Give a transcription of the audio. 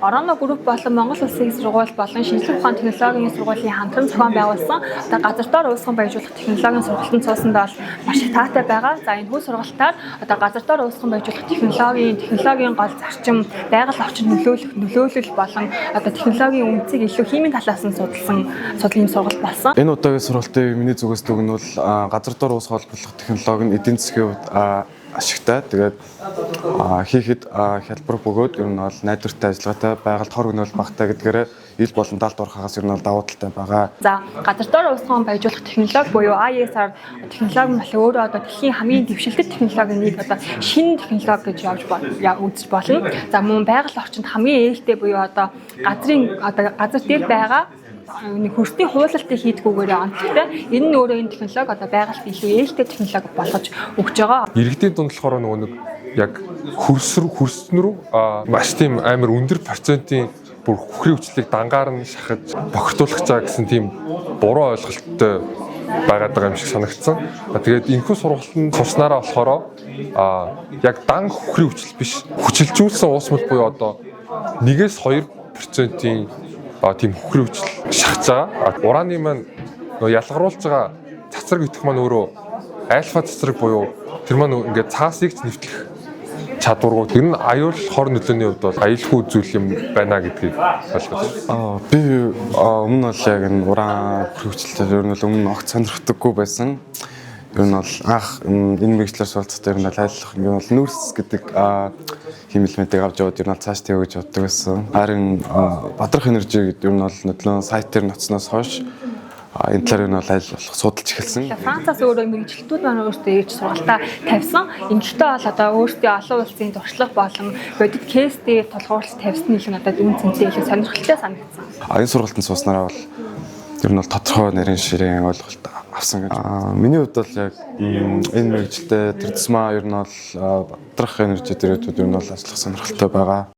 Orano Group болон Монгол Улсын их сургууль болон шинжлэх ухааны технологийн сургуулийн хамтран зохион байгуулсан одоо газар доор уусган баяжуулах технологийн сургалтанд суусандаа бол маш их таатай байгаа. За, энэ хүү сургалтаар одоо газар доор уусган баяжуулах технологийн гол зарчим, байгаль орчинд нөлөөлөх нөлөөлөл болон одоо технологийн үндсийг илүү химийн талаас нь судалсан судлалын сургалт болсон. Энэ удаагийн сургалтын миний зүгээс дүгнвэл газар доор уус холбогдлох технологи нь эдийн засгийн хувьд ашигтай. Тэгээд хийхэд хялбар бөгөөд ер нь бол найдвартай, ажиллагаатай, байгальд хор хөнөөл багатай гэдгээрээ ил болон далд уурхаагаас ер нь бол давуу талтай байгаа. За, газар доор уусган баяжуулах технологи буюу ISR технологи нь болохоор өөрөө одоо дэлхийн хамгийн дэвшилтэт технологийн нэг, одоо шинэ технологи гэж явж үзэж болно. За, мөн байгаль орчинд хамгийн ээлтэй буюу одоо газрын одоо газар дээр байгаа нэг хөрсний хуулалтыг хийдгүүгээр онцлогтой. Энэ нь өөрөө энэ технологи одоо байгальд илүү ээлтэй технологи болгож өгч байгаа. Иргэдийн дунд болохоор нөгөө нэг яг хөрс рүү маш тийм амар өндөр процентын бүр үхрийн хүчлийг дангаар нь шахаж бохирдуулах чаа гэсэн тийм буруу ойлголттой байгаад байгаа юм шиг санагдсан. Тэгээд энэхүү сургалтанд сурснараа болохоор яг дан үхрийн хүчил биш, хүчилжүүлсэн уусмал буюу одоо 1-ээс 2%-ийн тийм үхрийн хүчил шахаж байгаа. Ураны маань нөгөө ялгаруулж байгаа цацраг итгэх маань өөрөө альфа цацраг буюу тэр маань ингээд цаасыг ч нэвтлэх чадваргүй. Тэр нь аюул хор нөлөөний хувьд бол аюулгүй зүйл юм байна гэдгийг ойлгож байна. Би өмнө нь бол яг энэ уран хүчлэлээр ер нь бол өмнө огт сонирхдаггүй байсан. Ер нь бол анх энэ мэргэжлээр суралцахдаа ер нь бол айлах ер нь бол нүүрс гэдэг хиймэл мэдээг авч яваад ер нь бол цааш тавь гэж боддог байсан. Харин Бадрах Energy гэдэг ер нь бол нөлөө сайт дээр ноцсноос хойш энэ талаар ер нь бол аль болох судалж эхэлсэн. Францаас өөрөө мэргэжилтүүд маань өөрсдөө ирж сургалтаа тавьсан. Ингэхдээ бол одоо өөрсдийн олон улсын туршлага болон бодит case дээр тулгуурлаж тавьсан нь илүү надад үн цэнтэй, илүү сонирхолтой санагдсан. Энэ сургалтанд сууснараа бол ер нь бол тодорхой нарийн ширээн ойлголт авсан гэж. Миний хувьд бол яг энэ мэргэжилтэй тэр тусмаа ер нь бол Бадрах Energy дээр ер нь бол ажиллах сонирхолтой байгаа.